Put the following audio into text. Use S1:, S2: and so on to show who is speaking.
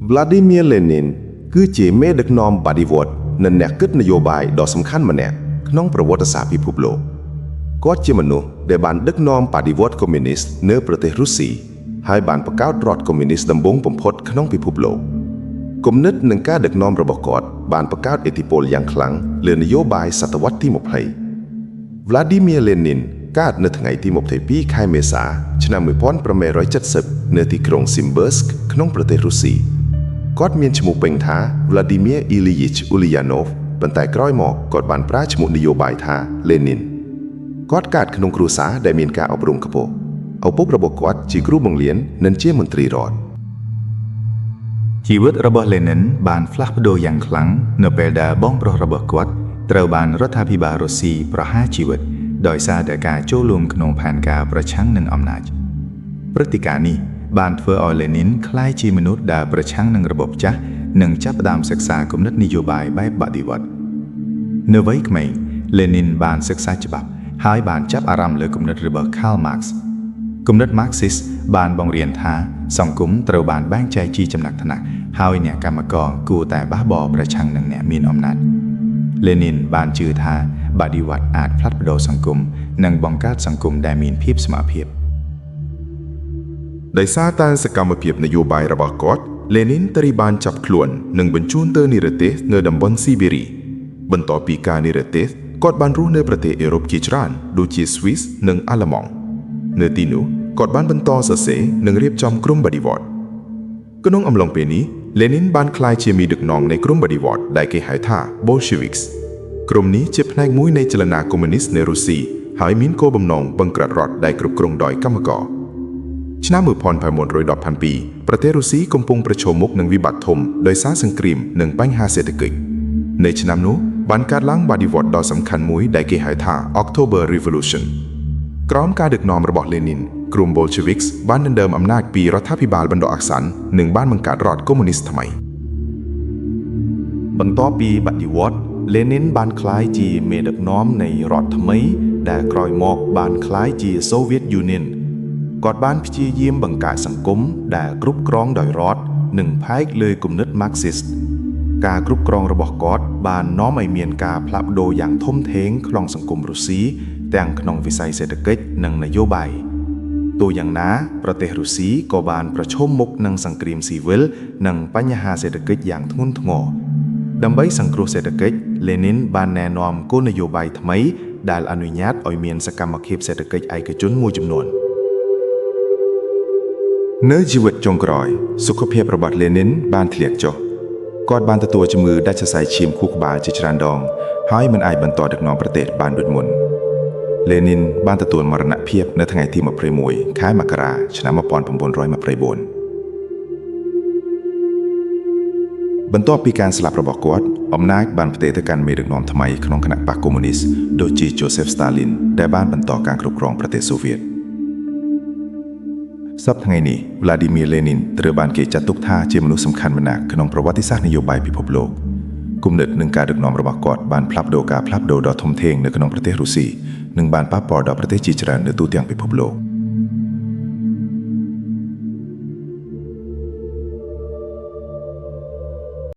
S1: វ្លាឌីមៀរលេនីនគឺជាមេដឹកនាំបដិវត្តន៍និងអ្នកគិតនយោបាយដ៏សំខាន់ម្នាក់ក្នុងប្រវត្តិសាស្ត្រពិភពលោកគាត់ជាមនុស្សដែលបានដឹកនាំបដិវត្តន៍កុម្មុយនីស្តនៅប្រទេសរុស្ស៊ីហើយបានបង្កើតរដ្ឋកុម្មុយនីស្តដំបូងបំផុតក្នុងពិភពលោកគំនិតនិងការដឹកនាំរបស់គាត់បានបង្កើតឥទ្ធិពលយ៉ាងខ្លាំងលើនយោបាយសតវត្សទី20វ្លាឌីមៀរលេនីនកើតនៅថ្ងៃទី22ខែមេសាឆ្នាំ1870នៅទីក្រុងស៊ីមបឺស្កក្នុងប្រទេសរុស្ស៊ី គាត់មានឈ្មោះពេញថា Vladimir Ilyich Ulyanov ប៉ុន្តែក្រោយមកគាត់បានប្រើឈ្មោះនយោបាយថា Lenin គាត់កើតក្នុងគ្រួសារដែលមានការអប់រំខ្ពស់ឪពុករបស់គាត់ជាគ្រូបង្រៀននិងជាមន្ត្រីរដ្ឋ
S2: ជីវិតរបស់លេនិនបានផ្លាស់ប្ដូរយ៉ាងខ្លាំងនៅពេលដែលបងប្រុសរបស់គាត់ត្រូវបានរដ្ឋាភិបាលរុស្ស៊ីប្រហារជីវិតដោយសារតែការចូលរួមក្នុងផែនការប្រឆាំងនឹងអំណាចព្រឹត្តិការណ៍នេះបានធ្វើឲ្យលេនីនក្លាយជាមនុស្សដែលប្រឆាំងនឹងរបបចាស់និងចាប់ផ្ដើមសិក្សាគំនិតនយោបាយបែបបដិវត្តន៍នៅវ័យក្មេងលេនីនបានសិក្សាច្បាប់ហើយបានចាប់អារម្មណ៍លើគំនិតរបស់ Karl Marx គំនិត Marxist បានបង្រៀនថាសង្គមត្រូវបានបែងចែកជាចំណាក់ថ្នាក់ហើយអ្នកកម្មករគួរតែបះបោរប្រឆាំងនឹងអ្នកមានអំណាចលេនីនបានជឿថាបដិវត្តន៍អាចផ្លាស់ប្ដូរសង្គមនិងបង្កើតសង្គមដែលមានភាពស្មើភាព
S3: ដោយសារតែសកម្មភាពនយោបាយរបស់គាត់លេនីនត្រូវបានចាប់ខ្លួននិងបញ្ជូនទៅនិរទេសនៅតំបន់ស៊ីបេរីបន្ទាប់ពីការនិរទេសគាត់បានរស់នៅប្រទេសអឺរ៉ុបជាច្រើនដូចជាស្វីសនិងអាល្លឺម៉ង់នៅទីនោះគាត់បានបន្តសរសេរនិងរៀបចំក្រុមបដិវត្តន៍ក្នុងអំឡុងពេលនេះលេនីនបានក្លាយជាមេដឹកនាំនៃក្រុមបដិវត្តន៍ដែលគេហៅថា Bolsheviks ក្រុមនេះជាផ្នែកមួយនៃចលនាកុម្មុយនីស្តនៅរុស្ស៊ីហើយមានគោលបំណងបង្កើតរដ្ឋដែលគ្រប់គ្រងដោយកម្មករ ឆ្នាំ1917ប្រទេសរុស្ស៊ីកំពុងប្រឈមមុខនឹងវិបត្តិធំដោយសារសង្គ្រាមនិងបញ្ហាសេដ្ឋកិច្ចនៅឆ្នាំនោះបានកើតឡើងបដិវត្តន៍ដ៏សំខាន់មួយដែលគេហៅថា October Revolution ក្រោមការដឹកនាំរបស់លេនីនក្រុម Bolsheviks បានដណ្ដើមអំណាចពីរដ្ឋាភិបាលបណ្ដោះអាសន្ននិងបានបង្កើតរដ្ឋកុម្មុយនីស្តថ្មី
S4: បន្ទាប់ពីបដិវត្តន៍លេនីនបានក្លាយជាមេដឹកនាំនៃរដ្ឋថ្មីដែលក្រោយមកបានក្លាយជាសូវៀតយូនីនគាត់បានព្យាយាមបង្កើតសង្គមដែលគ្រប់គ្រងដោយរដ្ឋនិងផ្អែកលើគំនិតម៉ាក់ស៊ីសការគ្រប់គ្រងរបស់គាត់បាននាំឲ្យមានការផ្លាស់ប្ដូរយ៉ាងធំធេងក្នុងសង្គមរុស្ស៊ីទាំងក្នុងវិស័យសេដ្ឋកិច្ចនិងនយោបាយ ទោះយ៉ាងណាប្រទេសរុស្ស៊ីក៏បានប្រឈមមុខនឹងសង្គ្រាមស៊ីវិលនិងបញ្ហាសេដ្ឋកិច្ចយ៉ាងធ្ងន់ធ្ងរដើម្បីសង្គ្រោះសេដ្ឋកិច្ចលេនីនបានណែនាំគោលនយោបាយថ្មីដែលអនុញ្ញាតឲ្យមានសកម្មភាពសេដ្ឋកិច្ចឯកជនមួយចំនួន
S3: នៅជីវិតចុងក្រោយសុខភាពរបស់លេនីនបានធ្លាក់ចុះគាត់បានទទួលជំងឺដាច់សរសៃឈាមខួរក្បាលជាច្រើនដងហើយមិនអាចបន្តដឹកនាំប្រទេសបានដូចមុនលេនីនបានទទួលមរណភាពនៅថ្ងៃទី21ខែមករាឆ្នាំ1924បន្ទាប់ពីការស្លាប់របស់គាត់អំណាចបានផ្ទេរទៅកាន់មេដឹកនាំថ្មីក្នុងគណៈបក្សកុម្មុយនីស្តដូចជាចូសេហ្វស្តាលីនដែលបានបន្តការគ្រប់គ្រងប្រទេសសូវៀត សប្តាហ៍ថ្ងៃនេះវ្លាឌីមៀរលេនីនត្រូវបានគេចាត់ទុកថាជាមនុស្សសំខាន់ម្នាក់ក្នុងប្រវត្តិសាស្ត្រនយោបាយពិភពលោកគំនិតនិងការដឹកនាំរបស់គាត់បានផ្លាស់ប្ដូរការផ្លាស់ប្ដូរដ៏ធំធេងនៅក្នុងប្រទេសរុស្ស៊ីនិងបានប៉ះពាល់ដល់ប្រទេសជាច្រើននៅទូទាំងពិភពលោក។